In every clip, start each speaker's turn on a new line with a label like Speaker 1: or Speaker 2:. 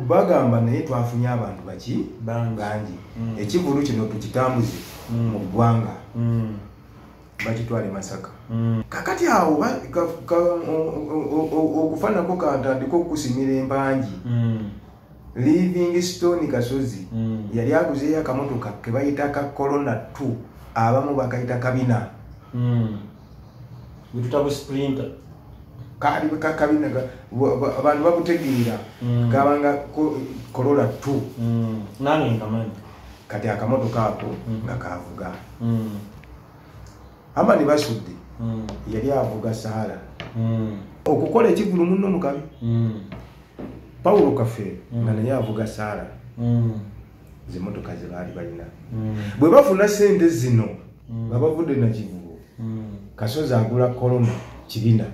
Speaker 1: Bagamba naye twafunye abantu baki bangi. Ekivulu kino tukitambuze mu ggwanga. Bakitwale Masaka. Kakati awo okufaanako kantandika okusimira empangi. Livingstone Kasozi yali aguzeeyo akamotoka ke bayita ka Corona 2, abamu bakayita kabina.
Speaker 2: Bututabo Sprinter.
Speaker 1: Kaali kabina abantu babutegeera. Kabanga Corolla 2.
Speaker 2: Nange nkamanyi.
Speaker 1: Kati akamotoka ako nga kavuga. Amani Basudde yali avuga Sahara. Okukola ekivulu munno mukabi. Paulo Kafeero nga naye avuga Sahara. Zimotoka ze baali balina. Bwe bafuna ssente zino nga bavudde Nakivubo, Kasozi agula Corona kibina.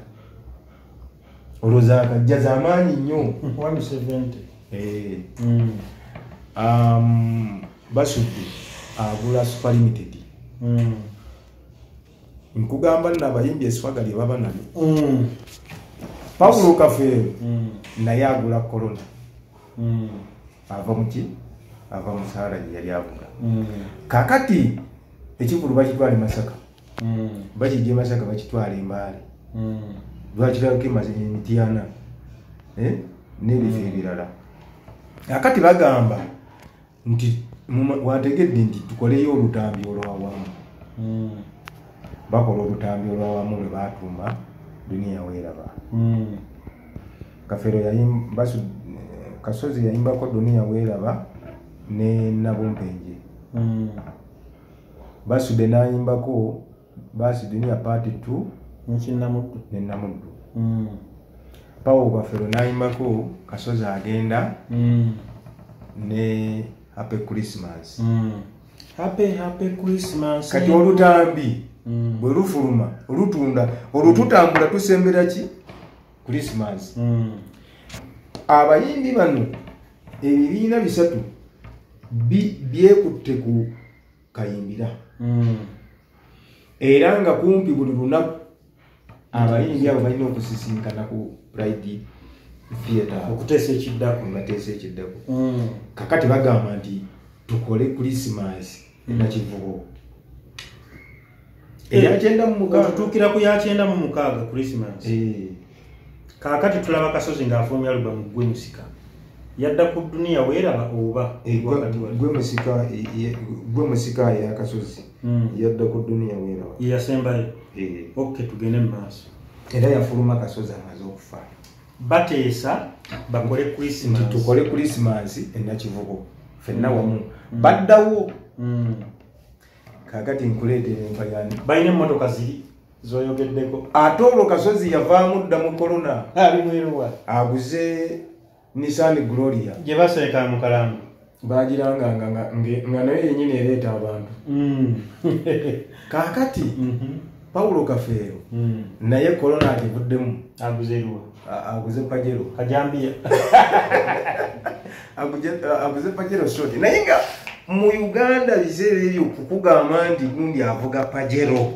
Speaker 1: Olwo zaakajja z'amaanyi nnyo.
Speaker 2: 170.
Speaker 1: Basudde agula Super Limited. Nkugamba nno abayimbi eswaga lye baba nalyo. Paulo Kafeero naye agula Corona. Ava muki? Ava mu Sahara gye yali avuga. Kaakati ekivulu bakitwala e Masaka. Bakijja e Masaka bakitwala e Mbale. Lwakirako Emityana n'ebifo ebirala. Kaakati bagamba nti wategedde nti tukoleyo olutambi olwawamu. Bakola olutambi olwawamu lwe baatuuma Dunia Weeraba. Kafeero yayimba, Kasozi yayimbako Dunia Weeraba ne Nabumpenje. Basudde n'ayimbako Basi Dunia Part 2 ne Namuddu. Paulo Kafeero n'ayimbako Kasozi agenda ne Happy Christmas.
Speaker 2: Happy Happy Christmas.
Speaker 1: Kati olutambi bwe lufuluma olutunda olututambula tusembera ki? Christmas. Abayimbi bano ebibiina bisatu byekutte ku Kayimbira. Era nga kumpi buli lunaku abayimbi abo balina okusisinkana ku Pride Theatre
Speaker 2: okuteesa ekiddako.
Speaker 1: Bateesa ekiddako. Kakati bagamba nti tukole Christmas Nakivubo. Eya 96.
Speaker 2: Otutuukira ku ya 96 Christmas. Kaakati tulaba Kasozi ng'afulumya alubamu Gwe Musika. Yadda ku Dunia Weeraba oba
Speaker 1: Gwe Musika ya Kasozi. Yadda ku Dunia Weeraba.
Speaker 2: Ye yasembayo. Okay, tugende mu maaso.
Speaker 1: Era yafuluma Kasozi amaze okufa.
Speaker 2: Bateesa bakole Christmas.
Speaker 1: Nti tukole Christmas e Nakivubo. Ffenna wamu. Baddawo. Kaakati nkuleetera empayani.
Speaker 2: Balina emmotoka ziri z'oyogeddeko.
Speaker 1: Ate olwo Kasozi yavaamu dda mu Corona.
Speaker 2: Ali mweruwa.
Speaker 1: Aguze Nissan Gloria.
Speaker 2: Gye baseeka mu kalango.
Speaker 1: Bagiranga nga naye yennyini ereeta abantu. Kaakati Paulo Kafeero naye Corona agivuddemu.
Speaker 2: Aguze eruwa.
Speaker 1: Aguze Pajero.
Speaker 2: Kajambiya.
Speaker 1: Aguze Pajero short. Naye nga mu Uganda biseera ebyo kukugamba nti gundi avuga Pajero.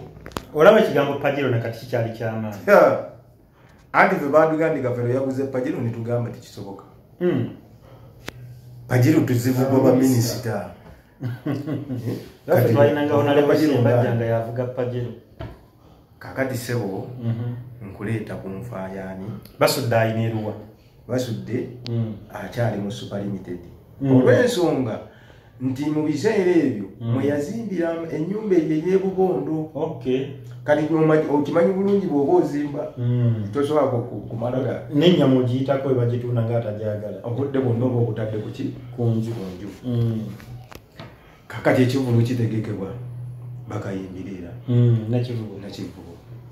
Speaker 2: Olaba ekigambo Pajero nakati kikyali ky'amaanyi.
Speaker 1: Anti ffe baatugambye Kafeero yaguze Pajero ne tugamba tekisoboka. Pajero tuzivugwa baminisita.
Speaker 2: Lwaffe twalinanga Honorable Ssembajja nga yavuga Pajero.
Speaker 1: Kaakati ssebo nkuleeta ku nfaayaani.
Speaker 2: Basudde ayina eruwa.
Speaker 1: Basudde akyali mu Super Limited. Olw'ensonga nti mu biseera ebyo mwe yazimbira ennyumba eyo ey'ebubondo. Kati okimanyi bulungi bw'oba ozimba tosobola kumala
Speaker 2: n'ennyama ogiyitako we bagitunda ng'atagyagala.
Speaker 1: Obudde bwonna oba obutadde ku ki?
Speaker 2: Ku nju.
Speaker 1: Kaakati ekivvulu kitegekebwa bakayimbira era.
Speaker 2: Nakivubo.
Speaker 1: Nakivubo.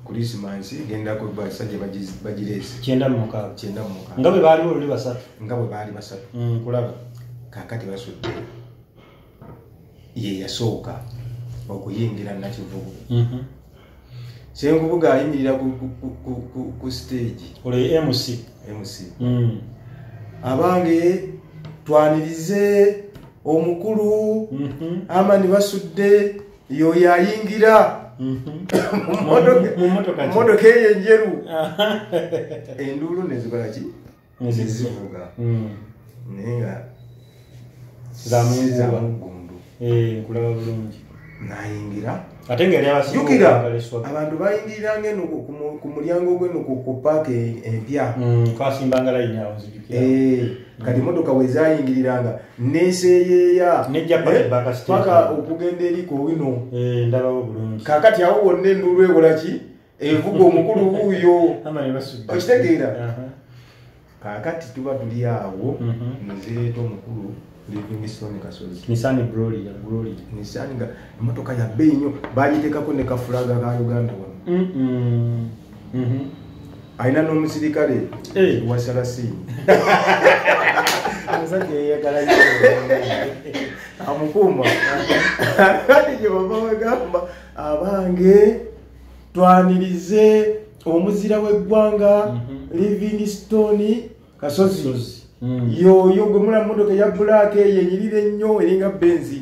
Speaker 1: Christmas egendako basajja bagireese.
Speaker 2: 96.
Speaker 1: 96.
Speaker 2: Nga bwe baaliwo oluli basatu.
Speaker 1: Nga bwe baali basatu.
Speaker 2: Nkulaba.
Speaker 1: Kaakati Basudde ye yasooka okuyingira Nakivubo. Ssenkubuge ayimirira ku stage.
Speaker 2: Olwo ye MC.
Speaker 1: MC. Abange twanirize omukulu Amani Basudde yoyo ayingira mu mmotoka eyo enjeru. Enduulu ne zikola ki? Ne zivuga. Naye nga
Speaker 2: zamugundu. Nkulaba bulungi.
Speaker 1: Nayingira.
Speaker 2: Ate nga yali abasinga
Speaker 1: abantu bayingiriranga eno ku mulyango gw'eno ku paaka empya.
Speaker 2: Twasimbanga layini awo nzijukira.
Speaker 1: Kati emmotoka we zaayingiriranga neeseeyeeya
Speaker 2: nejja
Speaker 1: paka okugenda eri ku wino.
Speaker 2: Ndabawo bulungi.
Speaker 1: Kaakati awo wonna enduulu ekola ki? Evuga omukulu wuuyo. Okitegeera? Kaakati tuba tuli awo nezireeta omukulu Livingstone Kasozi.
Speaker 2: Nissan Glory ya Glory.
Speaker 1: Nissan nga emmotoka ya bbeeyi nnyo baagiteekako ne kafulaga ka Uganda wano. Alina n'omusirikale wa Sarasini.
Speaker 2: Omusajja yeeyagala nnyo.
Speaker 1: Amukuuma. Kati gye bava bagamba abange twanirize omuzira w'eggwanga Livingstone Kasozi. Yoyo gwe mulaba mmotoka ya black eyo enyirira ennyo eringa benzi.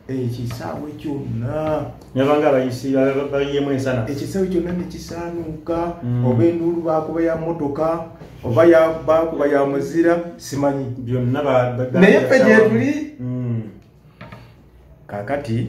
Speaker 1: Ekisaawe kyonna
Speaker 2: nabanga abayisi bayiyemu ensana.
Speaker 1: Ekisaawe kyonna ne kisaanuuka oba enduulu baakuba ya mmotoka oba baakuba ya muzira simanyi
Speaker 2: byonna
Speaker 1: naye ffe gye tuli. Kaakati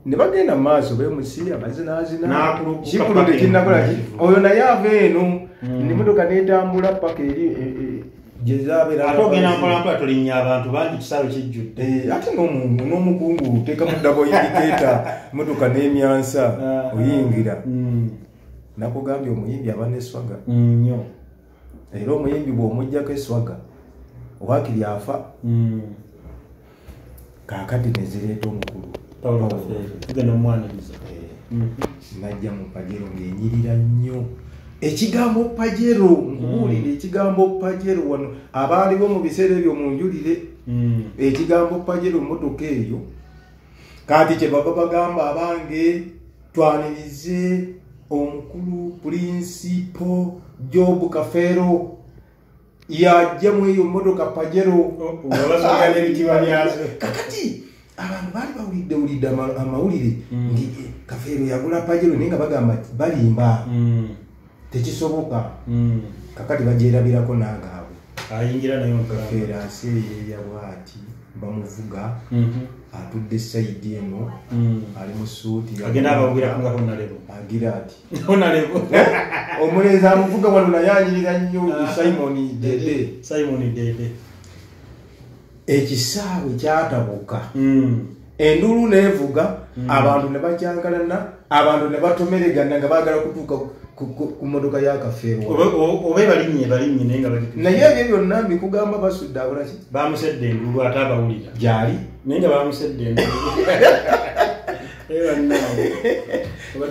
Speaker 1: ne bagenda mu maaso beemusi abazinaazina kikulu tekinnakola ki oyo naye ava eno emmotoka n'etambula paka eri gyezabeera.
Speaker 2: Ate ogenda mpolampola tolinnya abantu bangi ekisaawe kijjudde.
Speaker 1: Ate n'omukungu oteekamu double indicator emmotoka n'emyansa oyingira. Nakugambye omuyimbi aba n'eswaga
Speaker 2: nnyo.
Speaker 1: Era omuyimbi bw'omuggyako eswaga waakiri afa. Kaakati ne zireeta omukulu
Speaker 2: Paulo Kafeero tugenda omwaniriza.
Speaker 1: Najja mu Pajero ng'enyirira nnyo. Ekigambo Pajero nkubuulire ekigambo Pajero wano abaaliwo mu biseera ebyo munjulire. Ekigambo Pajero mmotoka eyo kati kye bava bagamba abange twanirize omukulu Principal Job Kafeero yajja mu eyo mmotoka Pajero. Kakati abantu baali bawulidde amawulire nti Kafeero yagula Pajero naye nga bagamba balimba. Tekisoboka. Kakati bagyerabirako n'agaabwe.
Speaker 2: Ayingira nayo
Speaker 1: Kafeero aseeyeeya bw'ati bamuvuga atudde sayidi eno ali mu suuti
Speaker 2: agenda abawulirako nga Honorable
Speaker 1: agira ati
Speaker 2: Honorable
Speaker 1: omulenzi amuvuga wano naye anyirira nnyo Simon Dede.
Speaker 2: Simon Dede.
Speaker 1: Ekisaawe kyatabuka. Enduulu n'evuga abantu ne bakyankalana abantu ne batomeregana nga baagala kutuuka ku mmotoka ya Kafeero.
Speaker 2: Oba balinnye naye nga
Speaker 1: naye ebyo byonna mbikugamba basudde akola ki?
Speaker 2: Bamusedde enduulu ate abawulira.
Speaker 1: Gyali
Speaker 2: naye nga bamusedde enduulu.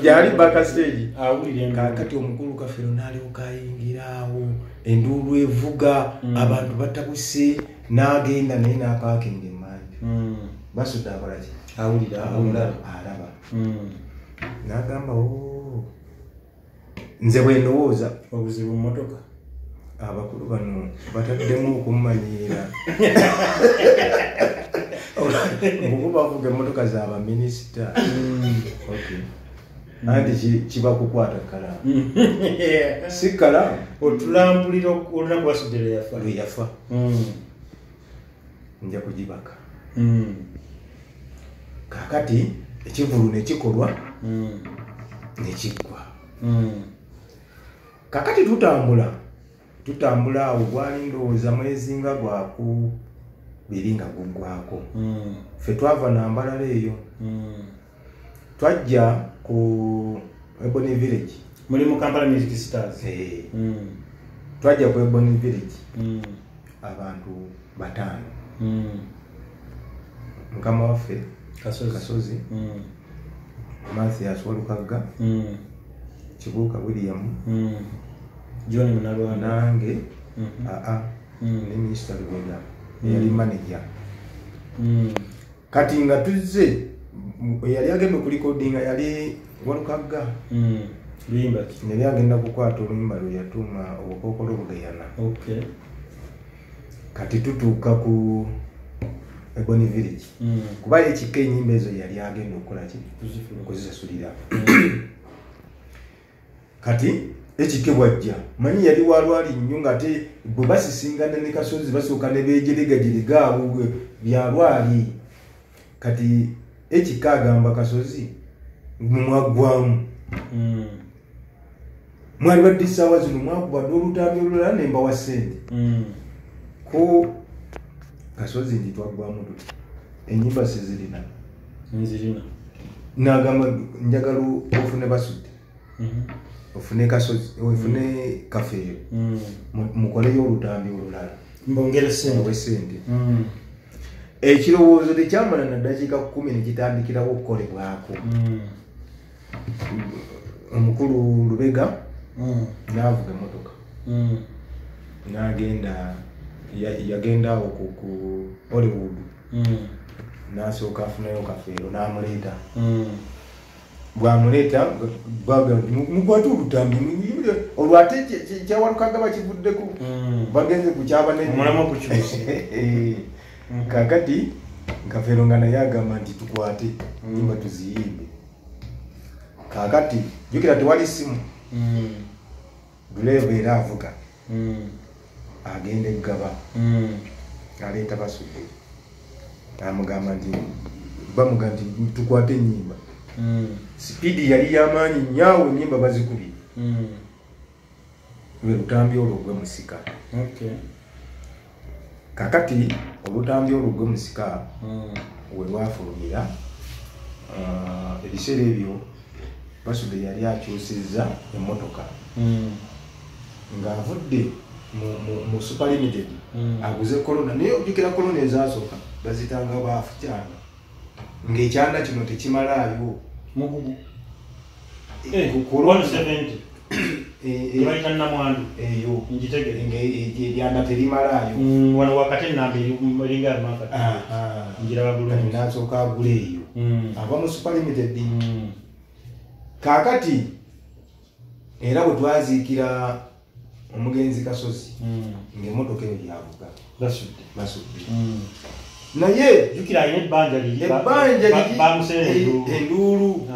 Speaker 1: Gyali backstage.
Speaker 2: Awulira enduulu.
Speaker 1: Kaakati omukulu Kafeero n'alyoka ayingira awo enduulu evuga abantu batabuse n'agenda naye n'apaakinga emmanju. Basudde akola ki?
Speaker 2: Awulira
Speaker 1: alaba. N'agamba nze bwe ndowooza
Speaker 2: obuzibu mu mmotoka
Speaker 1: abakulu bano bataddemu okummanyiira. Mbu bavuga emmotoka za baminisita. Anti kiba kukwata kkalaamu. Si kkalaamu.
Speaker 2: Otulambulira olunaku Basudde lwe yafa.
Speaker 1: Lwe yafa. Nja kugibaka. Kaakati ekivvulu ne kikolwa ne kiggwa. Kakati tutambula awo gwali ndowooza mwezi nga gwakubiri nga guggwako. Ffe twava Nambalala eyo. Twajja ku Ebony Village.
Speaker 2: Muli mu Kampala Music Stars.
Speaker 1: Twajja ku Ebony Village. Abantu 5. Mukama waffe Kasozi. Mathias Walukagga. Kibuuka William.
Speaker 2: John Munalwana.
Speaker 1: Nange ne Minisita Lubega eyali manager. Kati nga tuzze eyali agenda okulikodinga yali Walukagga.
Speaker 2: Luyimba ki?
Speaker 1: Yali agenda kukwata oluyimba lwe yatuuma Obukookolo Bugeyana. Kati tutuuka ku Ebony Village. Kuba ekika ennyimba ezo yali agenda okukola ki? Okuzisasulira. Kati Ekike bwajja manyi yali walwali nnyo ng'ate bwe basisingana ne Kasozi basooka ne beejeregajerega abo byalwali. Kati ekika agamba Kasozi mwaggwamu, mwali badde essaawa zino mwakubadde olutambi olulala ne mbawa ssente. Ko Kasozi nti twaggwamu tuti ennyimba sizirina.
Speaker 2: Nzirina.
Speaker 1: N'agamba njagala ofune Basudde, ofune Kasozi, ofune Kafeero, mukoleyo olutambi olulala
Speaker 2: mbongere
Speaker 1: ssente. Ekirowoozo tekyamala na ddakiika 10 ne kitandikirawo okukolebwako. Omukulu Lubega n'avuga emmotoka n'agenda, yagenda awo ku Hollywood, n'asooka afunayo Kafeero n'amuleeta. Bw'amuleeta mukwate olutambi olwo ate kyawalukaga bakivuddeko, bagenze ku kyabanene
Speaker 2: omulamwa gukyuse.
Speaker 1: Kaakati Kafeero nga naye agamba nti tukwate nnyimba tuziyimbe. Kaakati jjukira tewali ssimu, duleeva era avuga agenda eggaba, aleeta Basudde, amugamba nti bamuga nti tukwate ennyimba. Sipiidi yali y'amaanyi nnyo awo ennyimba bazikubye. Lwe lutambi olwo gwe musika. Kaakati olutambi olwo gwe musika we lwafulumira, ebiseera ebyo Basudde yali akyusizza emmotoka ng'avudde mu Super Limited aguze Corona. Naye ojjukira Corona ezasooka bazitanga baafu kyanda, ng'ekyanda kino tekimalaayo
Speaker 2: mugugu. 170 ebayita Namwandu
Speaker 1: eyo
Speaker 2: ngitegere
Speaker 1: ng'eryanda terimalaayo.
Speaker 2: Wano wakati ennamba eringa amakati ngiraba bulungi.
Speaker 1: N'asooka agula eyo ava mu Super Limited. Kaakati era bwe twaziikira omugenzi Kasozi ng'emmotoka eyo gyavuga Basudde. Naye
Speaker 2: jjukira alina ebbanja liri bamuseera
Speaker 1: enduulu.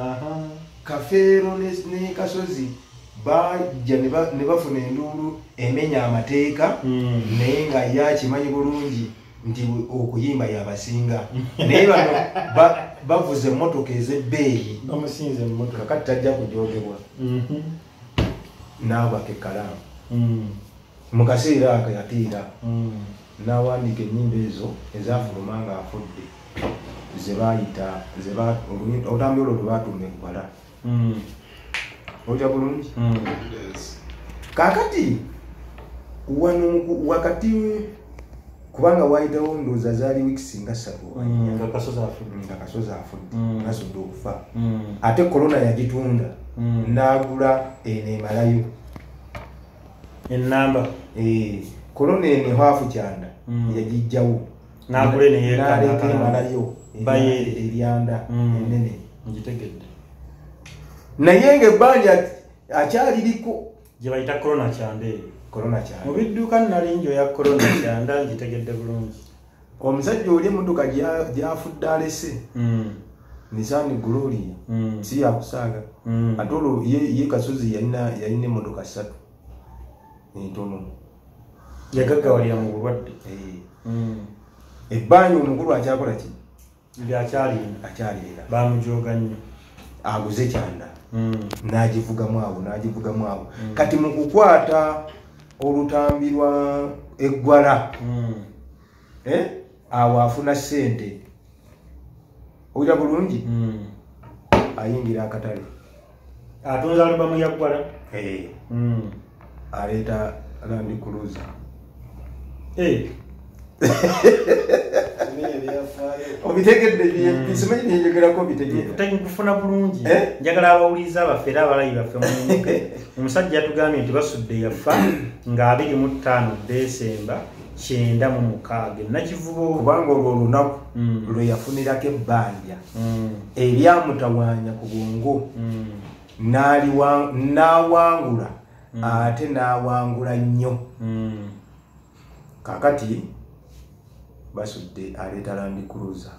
Speaker 1: Kafeero ne Kasozi bajja ne bafuna enduulu emenya amateeka, naye nga ye akimanyi bulungi nti okuyimba yabasinga. Naye bano bavuze emmotoka ez'ebbeeyi,
Speaker 2: bamusinze emmotoka.
Speaker 1: Kakati tajja kujoogebwa. N'abaka ekkalaamu mu kaseera ako yatiira n'awandiika ennyimba ezo ezafuluma ng'afudde ze baayita olutambi olwo lwe baatuuma eggwala. Otya bulungi? Kaakati wano wakati kubanga waayitawo ndowooza zaali wiikisi nga 3
Speaker 2: nga Kasozi
Speaker 1: afudde, Basudde okufa. Ate Corona yagitunda n'agula eno emalayo
Speaker 2: ennamba.
Speaker 1: Corona eno haafu kyanda yagijjawo
Speaker 2: n'agula eno
Speaker 1: n'aleeta emalayo eryanda ennene.
Speaker 2: Ngitegedde.
Speaker 1: Naye ng'ebbanja akyaliriko
Speaker 2: gye bayita Corona kyanda eyo.
Speaker 1: Corona kyanda
Speaker 2: mu bidduka nali njoya Corona kyanda ngitegedde bulungi.
Speaker 1: Omusajja oli emmotoka gy'afudde alese Nissan Gloria si yakusaaga. Ate olwo ye Kasozi yalina emmotoka 3 entono.
Speaker 2: Yagaggawalira mu bulwadde.
Speaker 1: Ebbanja omukulu akyakola ki?
Speaker 2: Akyalina. Bamujooga nnyo.
Speaker 1: Aguze kyanda n'agivugamu awo n'agivugamu awo. Kati mu kukwata olutambi lwa eggwala awo afuna ssente. Owulira bulungi? Ayingira akatale
Speaker 2: atunza alubamu ya ggwala.
Speaker 1: Aleeta Land Cruiser. Obitegedde simanyi byenjogerako bitegeera.
Speaker 2: Nkufuna bulungi. Njagala abawuliriza baffe era abalayi baffe muyimuke. Omusajja yatugambye nti Basudde yafa nga 25 Desemba 96 Nakivubo,
Speaker 1: kubanga olwo olunaku lwe yafunirako ebbanja eryamutawaanya ku bwongo n'awangula ate n'awangula nnyo. Kaakati Basudde aleeta Land Cruiser.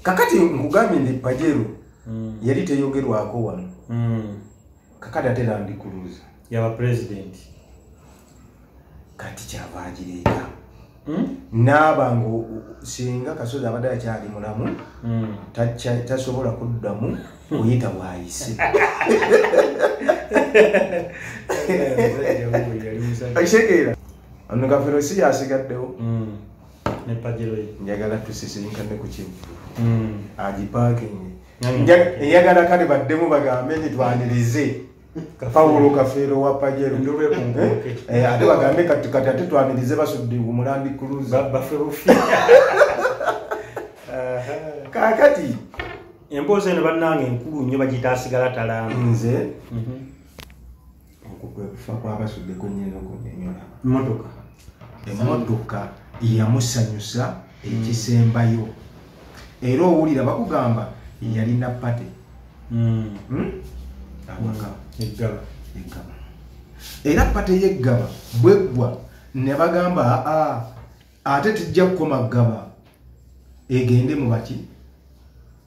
Speaker 1: Kakati nkugambye nti Pajero yali teyogerwako wano. Kakati ate Land Cruiser
Speaker 2: yaba president
Speaker 1: kati kyava agireeta. Naaba nga singa Kasozi abadde akyali mulamu, tasobola kuddamu kuyita bw'ayise. Okitegeera? Ono Kafeero si yasigaddewo.
Speaker 2: Ne Pajero ye.
Speaker 1: Njagala tusisinkane ku kivvulu. Agipaakinge. Njagala kale baddemu bagambe nti twanirize Paulo Kafeero wa Pajero. Ate bagambe kati ate twanirize Basudde mu Land Cruiser.
Speaker 2: Bafe bufi.
Speaker 1: Kaakati
Speaker 2: emboozi eno bannange enkulu nnyo bagiyita asigala talamba.
Speaker 1: Nze okwo kwe kufa kwa Basudde kwennyini okunnyonnyola.
Speaker 2: Emmotoka.
Speaker 1: Emmotoka yamusanyusa ekisembayo. Era owulira bakugamba yalina pate. Awaka.
Speaker 2: Eggaba.
Speaker 1: Eggaba. Era pate y'eggaba bweggwa ne bagamba ate tujja kukoma ggaba egende mu baki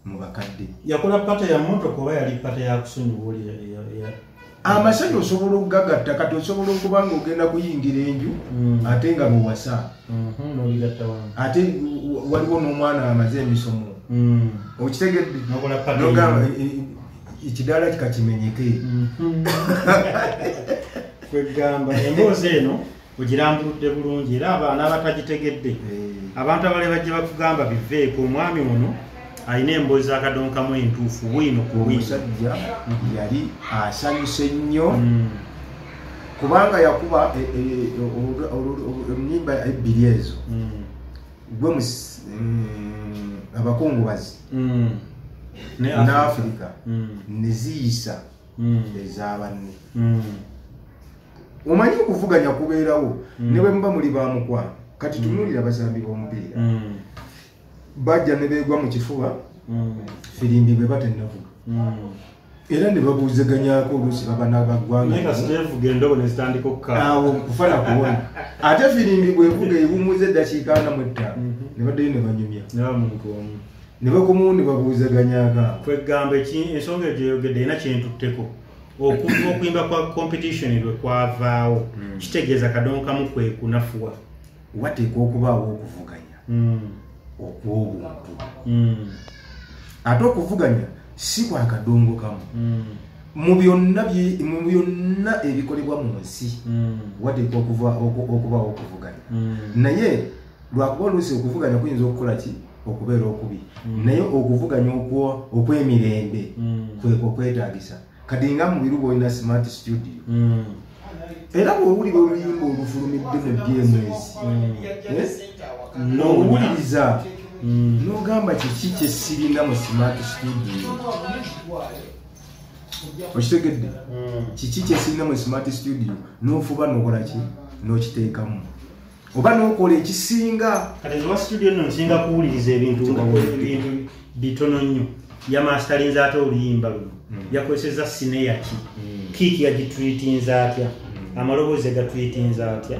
Speaker 1: mu bakadde.
Speaker 2: Yakola pate ya mmotoka oba yali pate ya kusonyiwa oli
Speaker 1: amasanyu osobola okugagatta. Kati osobola okuba nga ogenda kuyingira enju ate nga bwewasa
Speaker 2: n'obigatta wamu,
Speaker 1: ate waliwo n'omwana amaze emisomo. Okitegedde? N'ogamba ekidaala kikakimenyeke.
Speaker 2: Kwegamba emboozi eno ogirambuludde bulungi era abaana abatagitegedde, abantu abalala bajja bakugamba biveeko. Omwami ono alina emboozi z'akadonkamu entuufu bwino ku bwino.
Speaker 1: Omusajja yali asanyuse nnyo kubanga yakuba ennyimba ebbiri ezo gwe abakungubazi
Speaker 2: ne
Speaker 1: Afrika ne ziyisa ez'abanne. Omanyi okuvuganya kubeerawo ne bwe muba muli ba mukwano. Kati tunuulira abasambi b'omupiira bajja ne beegwa mu kifuba firimbi bwe batennavuga era ne babuuzeganyako oluusi baba n'abaggwanga awo kufana kuwona. Ate firimbi bw'evuga ewummuza eddakiika 45 ne baddayo ne banyumya ne bakomawo ne babuuzeganyako.
Speaker 2: Kwegamba ensonga eyo gy'oyogedde erina kyentutteko. Okuva okuyimba kwa competition lwe kwavaawo kitegeeza kadonkamu kwe kunafuwa.
Speaker 1: Wateekwa okubaawo okuvuganya okw'obuntu. Ate okuvuganya si kwa kadongo kamu. Mu byonna ebikolebwa mu nsi wateekwa okubaawo okuvuganya. Naye lwakuba oluusi okuvuganya kuyinza okukola ki? Okubeera okubi. Naye okuvuganya okw'emirembe kwekwo kwetaagisa. Kati nga mu biruba olina smart studio. Era bw'owulira oluyimba olufulumidde mu BMS, n'owuliriza n'ogamba kiki kye sirina mu smart studio. Okitegedde? Kiki kye sirina mu smart studio n'ofuba n'okola ki? N'okiteekamu. Oba n'okola ekisinga.
Speaker 2: Kati nze wa studio nno nsinga kuwuliriza ebintu bitono nnyo. Yamastalinze ate oluyimba luno. Yakozesezza snare ki? Kick yagitreatinze atya? Amaloboozi gatreatinze atya?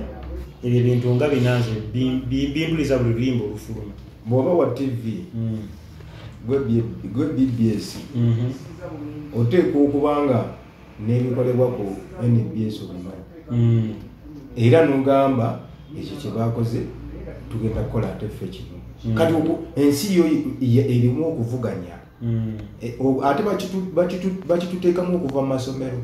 Speaker 2: Ebyo ebintu nga binanze bimbuliza buli luyimba olufuluma.
Speaker 1: Bw'oba wa TV gwe BBS oteekwa okuba nga n'ebikolebwa ku NBS obimanyi. Era n'ogamba ekyo kye baakoze tugenda kukola ate ffe kino. Kati ensi yo erimu okuvuganya. Ate bakituteekamu okuva mu masomero.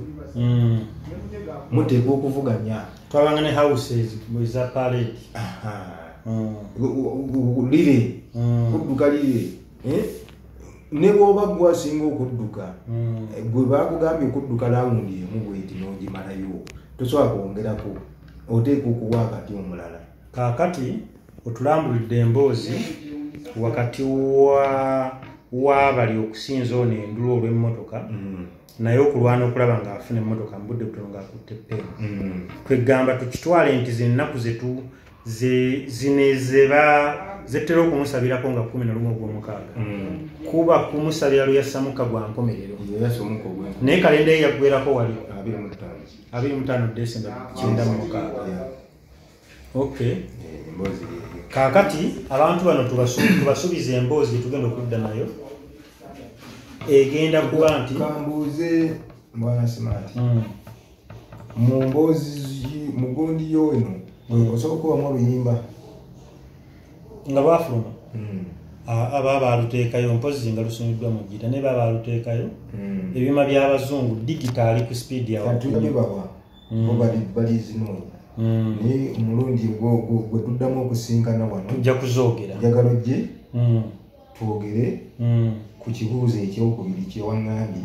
Speaker 1: Muteekwa okuvuganya.
Speaker 2: Twabanga ne houses eza parade.
Speaker 1: Lire kudduka lire. Ne bw'oba gwe asinga okudduka, gwe bakugambye okudduka laawundi emu bw'eti n'ogimalayo, tosobola kwongerako, oteekwa okuwa akati omulala.
Speaker 2: Kaakati otulambulidde emboozi wakati w'abali okusinza ono endulu olw'emmotoka, naye okulwana okulaba ng'afuna emmotoka mu budde butono ng'akutte ppeewo. Kwegamba tukitwale nti zino ennaku zino zetera okumusabirako nga 11 ogw'omukaaga kuba kumusabira lwe yassamuka gwa nkomerero. Naye kalenda ye yaggwerako wali 25 Desemba 96. Okay. Kaakati abantu bano tubasuubiza emboozi gye tugenda okudda nayo egenda kuba nti
Speaker 1: kambuuze Mbwana Smart, mu mboozi mu gundi yo eno osobola okubamu oluyimba
Speaker 2: nga bwafuluma? Aba baluteekayo, mpozi nga lusumiddwa mu gita, naye baba baluteekayo. Ebyuma by'abazungu digital ku speed ya
Speaker 1: waggulu bawa bo balizinoonya, naye omulundi gwe tuddamu okusinkana wano
Speaker 2: tujja kuzoogera.
Speaker 1: Njagala ojje twogere ku kibuuzo ekyokubiri kyewaŋŋambye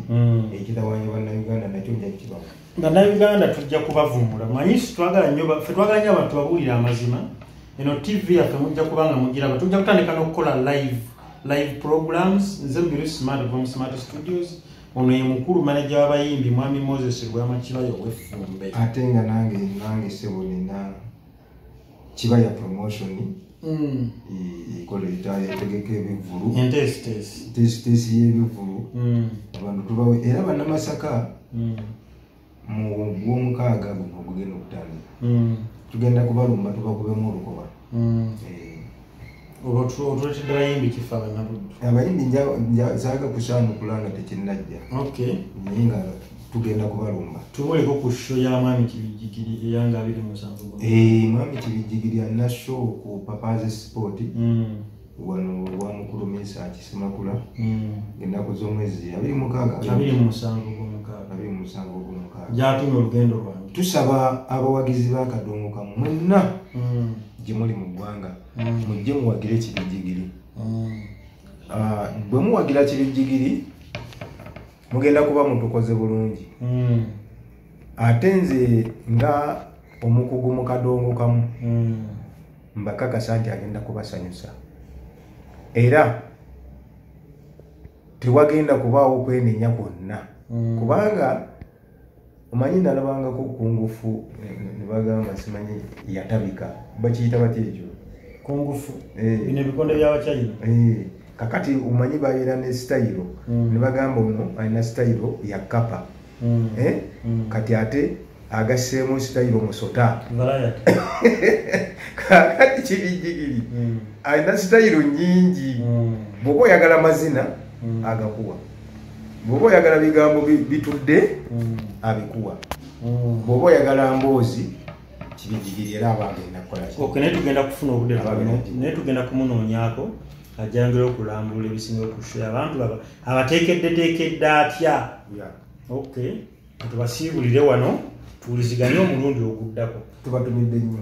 Speaker 1: ekitawanya Bannayuganda, nakyo nja kukibawa.
Speaker 2: Bannayuganda tujja kubavumbula. Manyi twagala nnyo, ffe twagala nnyo abantu babuulire amazima. Eno TV yaffe mujja kubanga mugiraba, tujja kutandika n'okukola live programs. Nze Mubiru Smart from Smart Studios, ono ye mukulu manager w'abayimbi Mwami Moses Lwamakibayo ow'Effumbe.
Speaker 1: Ate nga nange ssebo nina Kibaya Promotion, ekola etegeka ebivvulu, enteesiteesi y'ebivvulu. Abantu tubawe era Bannamasaka mu gw'omukaaga guno ogugenda okutandika tugenda kubalumba tubakubemu olukoba.
Speaker 2: Oba otuleetedde bayimbi kifa Bannabuddu?
Speaker 1: Abayimbi saaga kusaanukula nga tekinnajja, naye nga tugenda kubalumba.
Speaker 2: Tubuuleko ku show ya Mwami Kibijjigiri eyanga 27.
Speaker 1: Mwami Kibijjigiri alina show ku Papa's Sport wano wa mukulu Mesa Kisemakula ennaku z'omwezi 26,
Speaker 2: 27 gw'omukaaga,
Speaker 1: 27 ogw'omukaaga
Speaker 2: gy'atumye olugendo lwange.
Speaker 1: Tusaba abawagizi ba Kadongo Kamu mwenna gye muli mu ggwanga mujje muwagire Kibijjigiri. Bwe muwagira Kibijjigiri mugenda kuba mutukoze bulungi. Ate nze nga omukugu mu Kadongo Kamu mbakakasa nti agenda kubasanyusa, era tewagenda kubaawo kwenenya kwonna, kubanga omanyi nalabangako kungufu ne bagamba simanyi yatabika, bakiyita batya ekyo
Speaker 2: kungufu? Bino ebikonde by'Abachina.
Speaker 1: Kakati omanyi babeera ne sitayiro, ne bagamba ono alina sitayiro ya kapa, kati ate agasseemu sitayiro musota. Kakati Kibijjigiri alina sitayiro nnyingi. Bw'oba oyagala mazina agakuwa, bw'oba oyagala bigambo bitudde abikuwa, bw'oba oyagala mboozi Kibijjigiri era aba agenda kukola ki.
Speaker 2: Okay, naye tugenda kufuna obudde, naye tugenda kumunoonyaako ajjangire okulambulula ebisinga okushoya abantu baba abateekeddeteekedde atya. Okay, tubasiibulire wano tuwuliziganye omulundi oguddako.
Speaker 1: Tubatumidde nnyo.